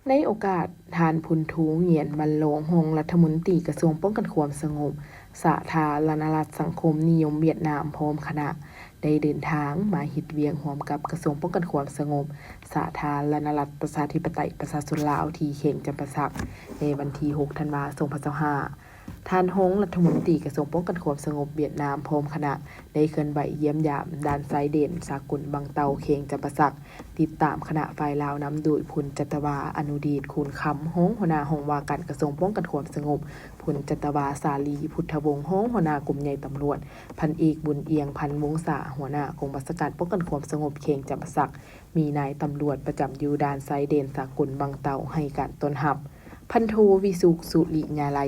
ໃນໂອກາດ, ທ່ານ ພົນໂທ ຫງຽນ ວັນລອງ ຮອງລັດຖະມົນຕີກະຊວງປ້ອງກັນຄວາມສະຫງົບສາທາລະນະລັດສັງຄົມນິຍົມຫວຽດນາມ ພ້ອມຄະນະ ໄດ້ເດີນທາງມາເຮັດວຽກຮ່ວມກັບກະຊວງປ້ອງກັນຄວາມສະຫງົບສາທາລະນະລັດປະຊາທິປະໄຕປະຊາຊົນລາວ ທີ່ແຂວງຈຳປາສັກ ໃນວັນທີຫົກ ທັນວາ ສອງພັນຊາວຫ້າ. ທ່ານຮອງລັດຖະມົນຕີກະຊວງປ້ອງກັນຄວາມສະຫງົບຫວຽດນາມ ພ້ອມຄະນະ ໄດ້ເຄື່ອນໄຫວຢ້ຽມຢາມດ່ານຊາຍແດນສາກົນວັງເຕົ່າ ແຂວງຈຳປາສັກ, ຕິດຕາມຄະນະຝ່າຍລາວນຳໂດຍ ພົນຈັດຕະວາ ອະນຸເດດ ຄູນຄຳ ຮອງຫົວໜ້າຫ້ອງວ່າການກະຊວງປ້ອງກັນຄວາມສະຫງົບ, ພົນຈັດຕະວາ ສາລີ ພຸດທະວົງ ຮອງຫົວໜ້າກົມໃຫຍ່ຕຳຫຼວດ, ພັນເອກ ບຸນອຽງ ພັນວົງສາ ຫົວໜ້າກອງບັນຊາການປ້ອງກັນຄວາມສະຫງົບແຂວງຈຳປາສັກ, ມີນາຍຕຳຫຼວດປະຈຳຢູ່ດ່ານຊາຍແດນສາກົນວັງເຕົ່າໃຫ້ການຕ້ອນຮັບ. ພັນໂທ ວິສຸກ ສຸລິຍາໄລ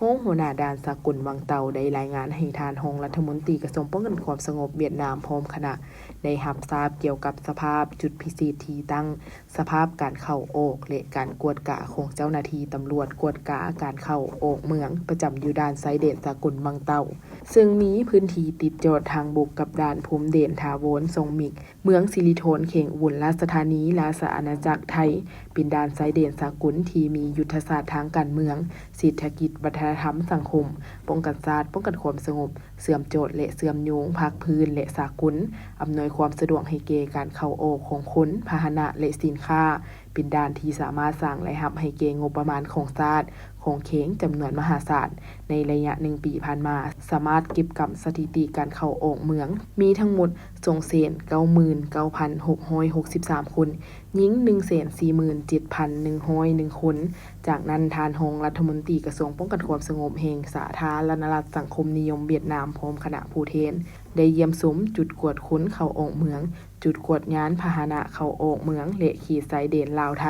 ຮອງຫົວໜ້າດ່ານສາກົນວັງເຕົ່າ ໄດ້ລາຍງານໃຫ້ທ່ານຮອງລັດຖະມົນຕີກະຊວງປ້ອງກັນຄວາມສະຫງົບຫວຽດນາມ ພ້ອມຄະນະ ໄດ້ຮັບຊາບກ່ຽວກັບສະພາບຈຸດພິເສດທີ່ຕັ້ງ, ສະພາບການເຂົ້າອອກ ແລະ ການກວດກາຂອງເຈົ້າໜ້າທີ່ຕຳຫຼວດກວດກາການເຂົ້າອອກເມືອງ ປະຈຳຢູ່ດ່ານຊາຍແດນສາກົນວັງເຕົ່າ, ເຊິ່ງມີພື້ນທີ່ຕິດຈອດທາງບົກກັບດ່ານພົມແດນຖາວອນຊ່ອງເມັກ ເມືອງສິລິທອນ ແຂວງອຸບົນລາຊະທານີ ລາຊະອານາຈັກໄທ, ເປັນດ່ານຊາຍແດນສາກົນທີ່ມີຍຸດທະສາດທາງການເມືອງ, ເສດຖະກິດ, ວັດທະນະທຳ, ສັງຄົມ, ປ້ອງກັນຊາດ, ປ້ອງກັນຄວາມສະຫງົບ, ເຊື່ອມຈອດ ແລະ ເຊື່ອມໂຍງພາກພື້ນ ແລະ ສາກົນ, ອຳນວຍຄວາມສະດວກໃຫ້ແກ່ການເຂົ້າອອກຂອງຄົນ, ພາຫະນະ ແລະ ສິນຄ້າ, ເປັນດ່ານທີ່ສາມາດສ້າງລາຍຮັບໃຫ້ແກ່ງົບປະມານຂອງຊາດ, ຂອງແຂວງຈຳນວນມະຫາສານ. ໃນໄລຍະໜຶ່ງປີຜ່ານມາ, ສາມາດເກັບກຳສະຖິຕິການເຂົ້າອອກເມືອງ ມີທັງໝົດສອງແສນເກົ້າໝື່ນເກົ້າພັນຫົກຮ້ອຍຫົກສິບສາມຄົນ, ຍິງໜຶ່ງແສນສີ່ໝື່ນເຈັດພັນໜຶ່ງຮ້ອຍໜຶ່ງຄົນ. ຈາກນັ້ນ, ທ່ານຮອງລັດຖະມົນຕີກະຊວງປ້ອງກັນຄວາມສະຫງົບແຫ່ງສາທາລະນະລັດສັງຄົມນິຍົມຫວຽດນາມ ພ້ອມຄະນະຜູ້ແທນ ໄດ້ຢ້ຽມຊົມຈຸດກວດຄົນເຂົ້າອອກເມືອງ, ຈຸດກວດຍານພາຫະນະເຂົ້າອອກເມືອງ ແລະ ເຂດຊາຍແດນລາວໄທ.